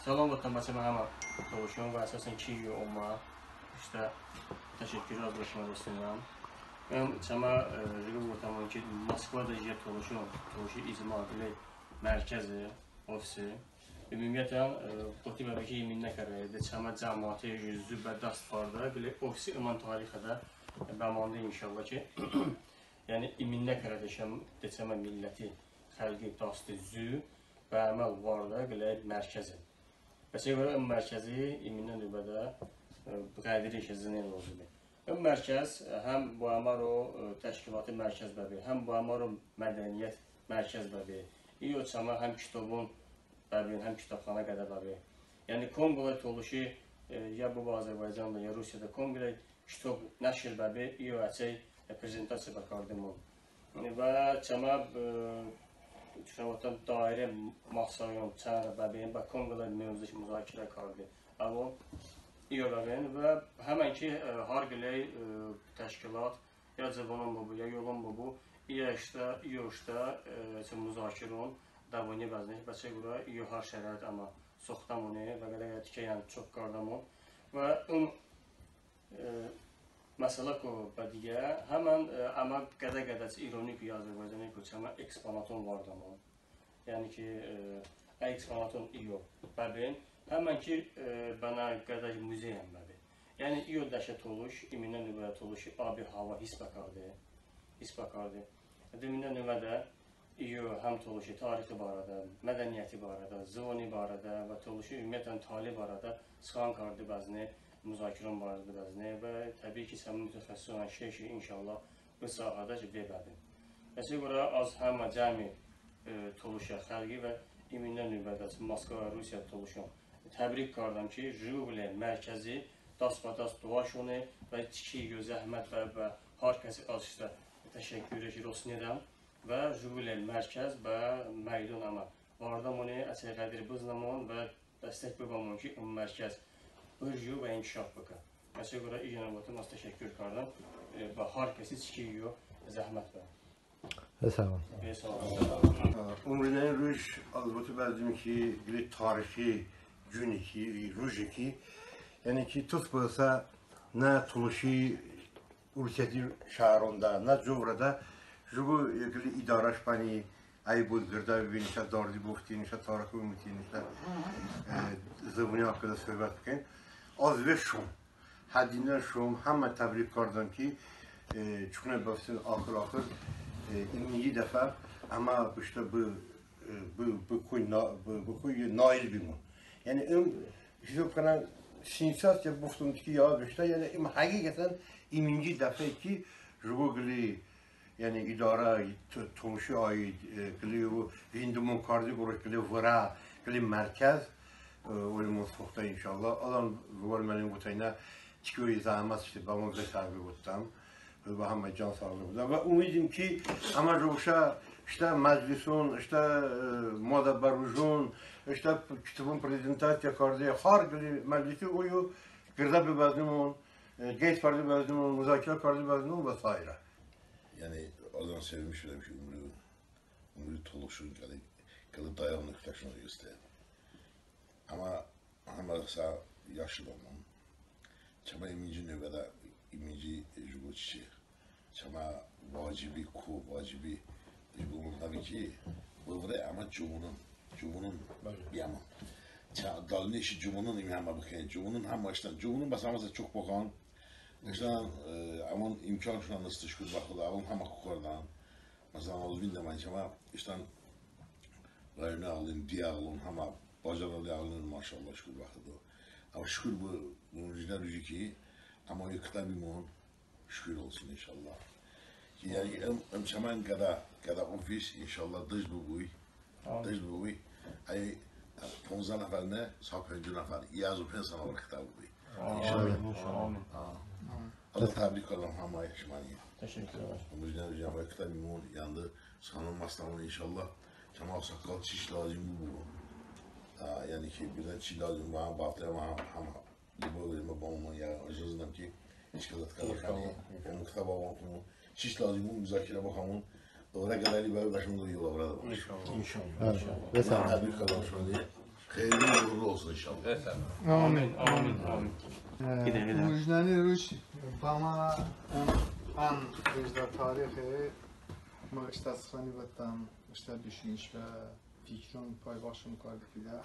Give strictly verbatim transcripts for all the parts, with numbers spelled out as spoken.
Səlom votəm bəçəmə həmə tolışon və əsasən ki, yo omə, ıştə təşəkkür az bə şımə rosnedəm. Bım çəmə, e, jıqo votəmon ki, Moskvadə jiyə tolışon, tolışi icma qılə mərkəzi, ofisi. Umumiyyətən, e, qoti bəbe ki, iminə kərə, de çəmə cəmati jü zu bə dast bardə, qılə ofisi ımən tarixədə bəmande inşallah ki, yəni iminə kərə de çəmə milləti, xəlqi dasti zu bə əməl vardə qılə mərkəzi. Bəsə qorə ım mərkəzi iminə nubədə, e, bı qədəri ki zıne lozıme. Im mərkəz, e, həm bo əməro, e, təşkilati mərkəz bəbe, həm bo əməro mədəniyyət mərkəz bəbe. İyo çəmə həm kitobon bəbe, həm kitobxana qədə bəbe. Yəni kom qılə tolışi, e, ya bıbu Azərbaycanədə, ya Rusiyədə kom qılə kitob nəşr bəbe, iyo əçəy, e, prezentasiya bəkardemon. Və çəmə, e, çəmə dairə mahsəyon çəmə bəbe, bə kom qılə mövzu muzakirə karde. Əvon iyo bəben və həmən ki, e, har qıləy, e, təşkilat, ya cıvonon bıbu, ya yolon bıbu, iyo ıştə, iyo ıştə, e, çı muzakiron dəvoniye bəzne, bəçəy qorə iyo har şərait əmə soxtəmone və qədə-qədə tikəyən çok kardəmon. Və ım, e, məsələku bə diyə, həmən, e, əmə qədə-qədə çı İroniku, ya Azərbaycaniku çəmə eksponaton vardəmon. Yəni ki, e, ə eksponaton iyo bəben, həmən ki, e, bənə qədə muzeyən bəbe. Yəni iyo dəşə tolış, iminə nubədə tolışi abi-hava his bəkarde, his bəkarde. Dıminə nubədə iyo həm tolışi tarixi barədə, mədəniyyəti barədə, zıvoni barədə və tolışi umumiyyətən tale barədə sıxan karde bəzne, muzakiron barədə bəzne və təbii ki, çəmə mutəxəssisonən şeşi inşallah bı sahədə jı ve bəbe. Bəsə qorə az həmə cəmi, e, tolışə xəlqi və iminə nubədə Moskva və Rusiyə tolışon təbrik kardəm ki, jıqo qılə mərkəzi dast bə dast dolaşone və çiki yo zəhmət və, və har kəsi az ıştə təşəkkürış rosnedəm və jıqo qılə mərkəz bə məydon əmə vardəmone, əçəy qədəri bıznəmon və dəstək bıbəmon ki, ım mərkəz bırju və inkişaf bıkə. Bəsə qorə ijən votım, az təşəkkür kardəm, e, bə har kəsi çiki yo zəhmət bə. Sağ ol. Sağ ol. Umrinə ruj az vote bəzdim ki, qılə tarixi güne ki, ruje ki, yəni ki, tos bısə nə tolışi Urusiyəti şəhronədə, nə co vırədə jıqo, e, qılə idarəş bəni, əy bo qırdə bıbin, ıştə dardi bıvotın, ıştə tarixi bıvotın, ıştə, e, zıvoni haqqındə sohbət bıkən. Az ve şum, həddindən şum, həmə təbrik kardəm ki, e, çoknə bəvəstin axır-axır, e, iminci dəfə əmə bıştə bı, e, bı, bı koy na-, bı, bı koy nail bimon. Yəni ım, hisob kənən, sensasiya bıvotım ki, ya bıştə, yəni ım həqiqətən iminci dəfə ki, jıqo qılə, yəni idarə, to-, tolışi aid, e, qılə vindemon karde qorə qılə vırə, qılə mərkəz, e, oyemon soxtə inşallah. Əzən Zobar məllim voteynə, çiki yo zəhmət ıştə bəmon ve səhvi votəm. Bə həmə can sağlığı bıdə. Və umidim ki, əmə jıqo ıştə məclison, ıştə, e, madə bə rujon, ıştə kitobon prezentasiya karde, har qılə məclisi oyo qırdə bıbəznemon, e, qeyd karde bıbəznemon, muzakirə karde bıbəznemon və sairə. Yəni, əzən sevinmiş bıdəm ki, umri, umri tolışon qılə, qılə dayaq nöqtəşon heste. Əmə həmə sə yaşlı bıbun. Çəmə iminci növbədə, iminci jıqo çiçe. Çəmə vacibi ko, vacibi jıqo mıno ki, bı vırə əmə cıvonon, cıvonon biyəmon. Çə-, dalnişi cıvonon ımi həmə bıkən, cıvonon həmə ıştən, cıvonon bəs əmə sə çok bıkən. Iştən, e, əmon imkanışon heste, şukur bə Xıdo, əvon həmə ko kardən. Məsələn, az vindemon, çəmə ıştən rayoni əğılon, diyə əğılon, həmə bacarıqlı əğılon, maşallah, şukur bə Xıdo. Əmma şukur bı, bı rujnə ruji ki, əmə yo qıtə bimon, şukur olsun inşallah. Ki, yəni, ım, ım çəmə qədə, qədə ofis, inşallah, dej bıbu, dej bıbu. Əy, ponzə nəfər ne, sa penco nəfər, i əzo penc sənə var qıtə bıbu. Amin. İnşallah. Amin. Ha. Allah təbrik kardəm həmə şıməni. Təşəkkür edərəm. Umrədə, yəni, qıtə bimon, yandı sıxanon məstəmon inşallah. Çəmə ağsaqqal çiç lazım bıbu. Ha, yəni ki, birdən çiç lazım bıbu, bə həftə həmə, həmə, bıbu, bıbu, bıbu, yəni, icazə dəm ki, çiç qədə qıtə bıkəni, yəni, qıtə bıbu, çiç lazım bıbu, muzakirə bıkəmon, ora qədəri bə, bəşmə yolə vırə. İnşallah. İnşallah. Təbrik kardəm şıməni. Xeyirli uğurlu olsun inşallah. Amin. Amin, amin, amin. Ə, ujnəni ruj bəmə ən, ən vecdə tarixi mı ıştə sıxani votdəm, ıştə düşünc və fikron paybaxşım kardə pidə.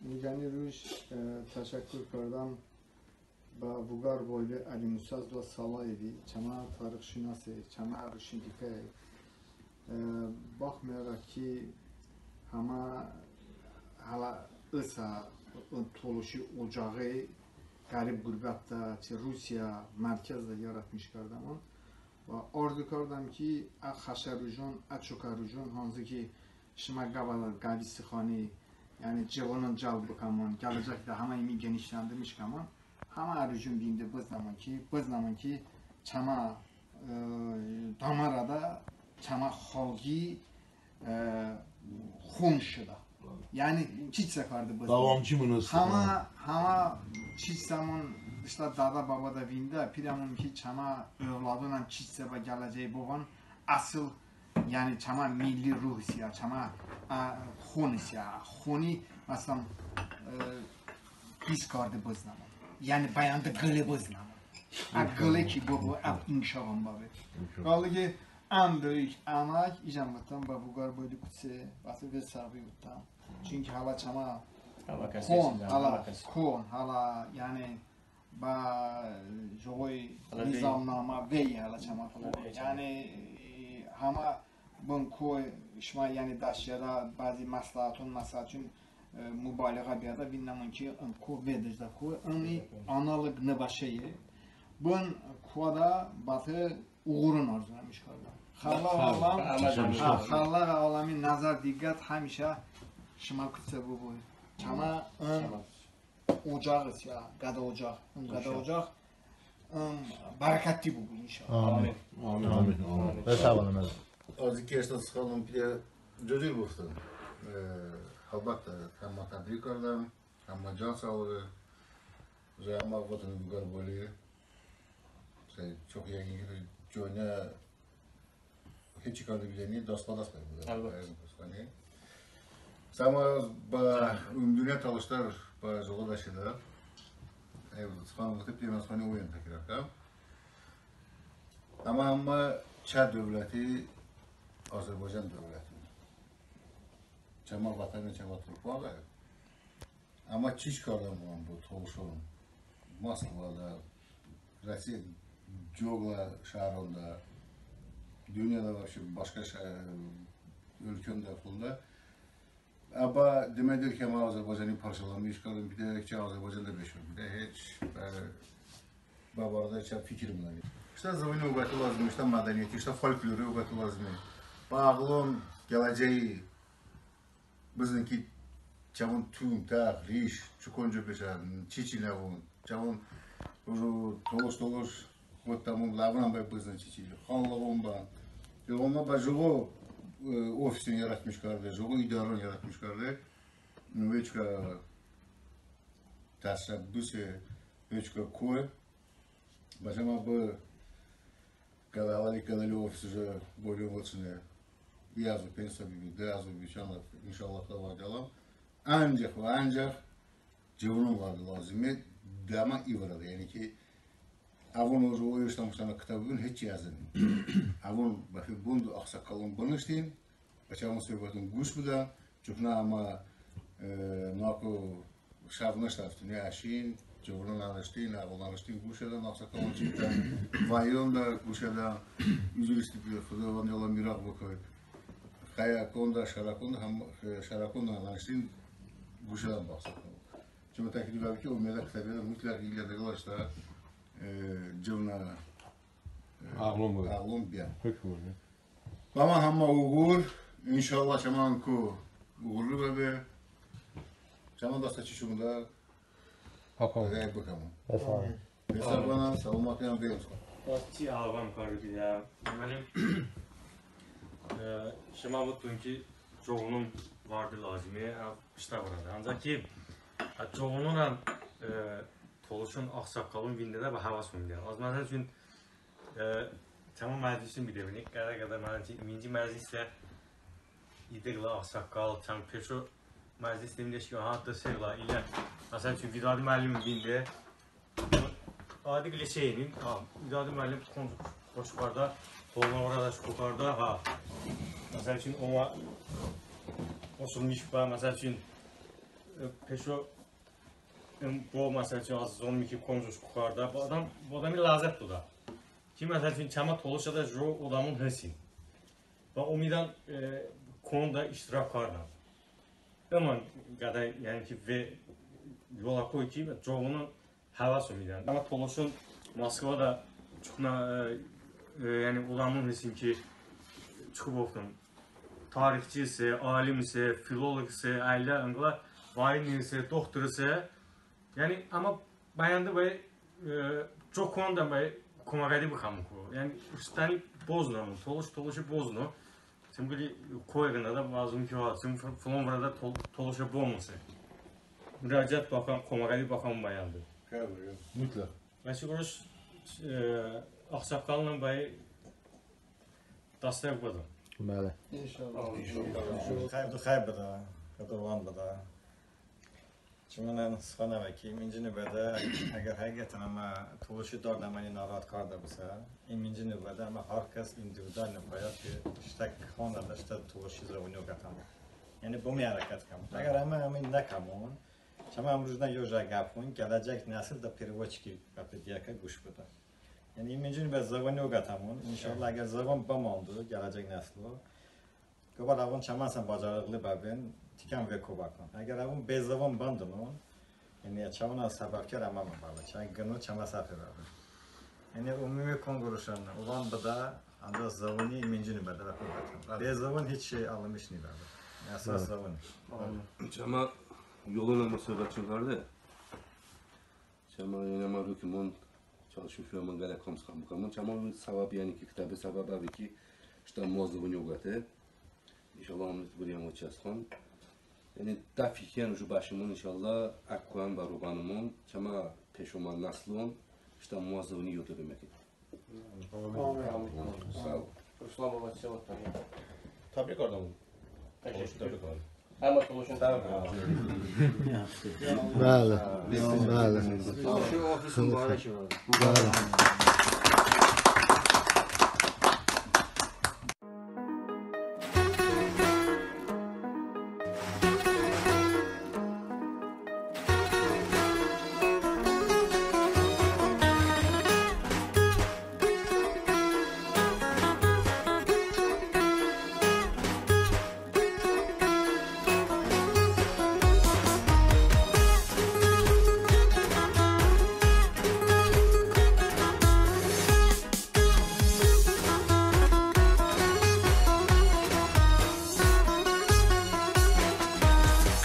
Ujnəni ruj, ə, təşəkkur kardəm bə Vüqarboyli Əlimusa Zodəsəlayevi, çəmə tarixşınasi, çəmə ruşinfikəy. Ə, baxmayaraq ki, həmə hələ ısə ın tolışi ocaği ğərib ğurbətdə, çı Rusiyə mərkəzdə yaratmış kardəmon. Və arzu kardəm ki, ə xəşə rujon, ə çokə rujon, hansı ki, şımə qəvədə, qəvi sıxani, yəni cıvonon cəlb bıkəmon, gələcəkdə həmə ımi genişləndirmiş kəmon, həmə rujon vinde bıznəmon ki, bıznəmon ki, çəmə, ə, damarədə, çəmə xalqi, ə, xon şedə. Yəni, çiçsə karde bıznəmon. Davamçi mınesə. Həmə, həmə çiçsəmon, ıştə dədə-bəbədə vinde, pidəmon ki, çəmə övladonən çiçsə bə gələcəyi bıvon, əsıl, yəni çəmə milli ruhis ya, çəmə, ə, xonis ya, xoni, məsələn, ə, his karde bıznəmon. Yəni bə yəndı qıle bıznəmon. Ə qıle ki bıbu, ə inkişafən bəbe. İnkişaf. Qaldı ki, ən böyük əmək, ijən votdəm bə Vüqarboyli kutsə, bəsə ve səğ bi votdəm. Çünki hələ çəmə kon, hələ kon, hələ, yəni, bə jıqoy nizamnamə vey hələ çəmə kon. Yəni, həmə bın ko, şımə, yəni, dəşyədə bəzi məsləhəton, məsəl üçün, ə, mıbaliğə beədə, vindəmon ki, ın ko vedəşdə ko, ımi analoq nıbəşeye. Bın koədə bəpe uğuron arzıməş kardəm. Xəlləği aləm, hə, xəlləği aləmi nəzər diqqət həmişə şımə kutsə bıbu. Çəmə ın ocağis ya, qədə ocağ, ın qədə ocağ, ım, bərəkətli bıbu inşallah. Amin. Amin. Amin. Amin. Və sağ olun. Az ki ıştə sıxanım pidə cücür bıvotım. Ə, əlbəttə, həmmə təbrik kardəm, həmmə can sağlığı. Həmmə votım Vüqarboyli. Səni çox yəqin ki, cönə heç kardə biləni dast bə dast bıdə. Əlbəttə. Səmə bə ümdünya talışlar bə jıqo dəşedə. Əy, sıxan votım, pidə sıxani oyen təkrar kəm. Əmma, əmma çə dövləti Azərbaycan dövləti. Çəmə vətəni, çəmə torpaği. Əmma çiç kardəmon bı tolışon Moskvada, Rusiyə coğlə şəhronədə, dünyoədə, вообще, başqa şə-, ölkəonədə, fılonədə. Əbə deməli ki, əmə Azərbaycani parçalanmış kardəm, bir də ki, Azərbaycanədə beş, bir də heç, ə, bə barədə çə fikrim ni. İştə zıvoni oqəti lozime, iştə mədəniyyəti, iştə folklori oqəti lozime. Bə əğlon gələcəyi bızın ki, çəvon tum, təx, riş, çı konco beşə, çiçi nəvon, çəvon tolış-tolış votdəmon, əvonən bəy bızın çiçi, xanlığon bən. Əvonən bə jıqo, ə, ofisin yaratmış karde, jıqo idaron yaratmış karde. Veçkə təşəbbüse, veçkə koy. Bəçəmə bı qədə hələ, qədə ofisi jıqo boyli olsun. Bir əzo pensiya bıbi, dı əzo bıbi, çan, inşallah, da var gələm. Ancaq və ancaq cıvonon varde lozime, dəmə i vırədə. Yəni ki, əvon o, o iştəmon, ıştən kitobon heç yazın. Əvon bəpe bındə, ağsaqqalon bınıştin, bəçəmon söhbəton quş bıdən, çoknə əmə, ə, nako şəvnış əştin, əşin, cıvonon ənıştin, əğlon ənıştin, quş edən, ağsaqqalon çidən, vəyon da quş edən, üzr istəyib, Xıdo əvon yolə mirəğ bıkəy. Xəyəkon da, şərakon da, həm, ə, şərakon da ənıştin, quş edən bə ağsaqqalon. Çımı təklif əbi ki, o medə kitobiyədə mutləq illədə qıləştə, ə, cıvonə, ə, əğlon bıkə. Əğlon bıkə. Hökm bıkə. Bəmə həmmə uğur, inşallah, çəmə ko uğurlu bəbe. Çəmə dastə çiç omedə, rəy bıkəmon. Bəs, ə, bəs, ə, bənə, səlomətiyən bıbən. Bəs çi əlavəm karde bıdə. Mənim, ə, şımə votdon ki, cıvonon varde lozime, ə, ıştə vırədə. Ancaq ki, ə, cıvononən, ə, tolışon, ağsaqqalon vindedə bə həvəson bıdə. Az, məsəl üçün, ə, çəmə məclisin bıdə bıni, qədə-qədə, məsəl üçün, iminci məclisədə i dı qılə ağsaqqal, çəmə peşo Məclis demiş ki, ha, dı seyr la, ilə. Məsəl üçün, Vidadi müəllim bində. Adi qliseyin, ha, Vidadi müəllim koncoş okardə, holnavra da okardə, ha. Məsəl üçün, ona osurmış bə, məsəl üçün, e, peşo, em, bo, məsəl üçün, az zonmi ki, koncoş okardə. Bı adam, bı adami ləzzət doydə. Ki, məsəl üçün, çəmə tolışədə jo odəmon hestin. Və omidən, e, kondə iştirak kardən. Imən qədə, yəni ki, ve yolə koy ki, coğunun həvəs omidən. Əmma tolışon Moskvada çoxnə, e, e, yəni odəmon hestin ki, çı bıvotım, tarixçi isə, alim isə, filoloq isə, əylə, ənqələ, военный isə, doktor isə, yəni, əmma bə yəndı bəy, e, co koədə bəy koməqəti bıkəmon ko. Yəni, ıştəni bozno, tolış, tolışi bozno. Çımkı koy ğınədə bəzın ki, ha, çım fı-, fılon vırədə tol-, tolışə bomonsə. Muraciət bıkəm, koməqəti bıkəmon bə yəndı. Mütləq. Məşhur, e, ağsaqqalınən bəy dəstək bıdəm. Bəli. İnşallah. Xəy, xəy bıdə, Xıdo vand bıdə. Çımınən sıxanım ki, iminci nıbədə, əgər həqiqətən əmə tolışi dard əməni narahat kardə bısə, iminci nıbədə əmə har kəs individualno bəyəd ki, ıştə koədə ıştə tolışi zıvoni oqətəmon. Yəni bımi hərəkət kəmon. Əgər əmə əməni nıkəmon, çəmə ımrujnə yo jə qəpon gələcək nəsildə переводчики bə pidiyəkə quş bıdə. Yəni iminci nıbədə zıvoni oqətəmon, inşallah, əgər zıvon bımandə gələcək nəslo, qəbə əvon çəmənsən bacarıqlı bəbin, tikən ve ko bəkon. Əgər əvon bezıvon bıməndənon, yəni çəvon səbəbkar əmə bıbən, çəy qıno çəmə səfe bəbin. Yəni umumi konquruşon, əvon bıdə, ancəx zıvoni iminci nıbədə bə ko bəkon. Bezıvon hiç şey alınmış nıbə. Əsas zıvoni. Çəmə yolonəmon söhbət çın kardə. Çəmə, yəni, əmə rokimon, çalışmışmon qərək kom sıxan bıkəmon. Çəmə səbəb, yəni ki, kitəbi səbəb əve ki, ıştə moə zıvoni oqəte. İnşallah, omnit bıriyəm o çəsxon. Yəni, də fikriyən ucu bəşimon, inşallah, əv koən bə ro bənımon, çəmə peşomə nəslon ıştə moə zıvoni yodo bıməke. Amin. Sağ ol. Ruslan baba, siz olun. Təbrik edirəm. Təşəkkür. Təbrik edirəm. Həmə tolışon. Bəli. Bəli. Tolışon ofis mübarək olsun. Bəli.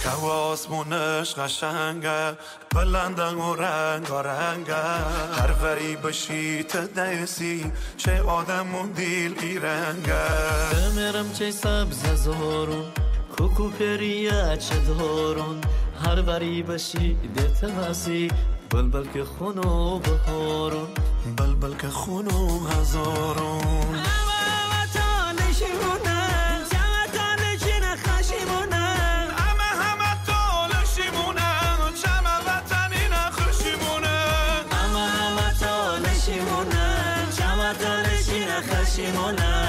Kəvə osmonış ğəşənqə, bıləndə o rənqarənqə. Har vəri bışi tı dəsi, çəy odəmon dil i rənqə. Bımerəm çəy səbzə zoron, kuku periyə çı doron. Har vəri bışi de tı vəsi, bılbıl ki xuno bıhoron. Bılbıl ki xuno həzoron. Əmə həmə tolışimonəm, çəmə tolışinə xəşimonəm. Əmə həmə tolışimonəm, çəmə vətəninə xəşimonəm. Əmə həmə tolışimonəm, çəmə tolışinə xəşimonəm.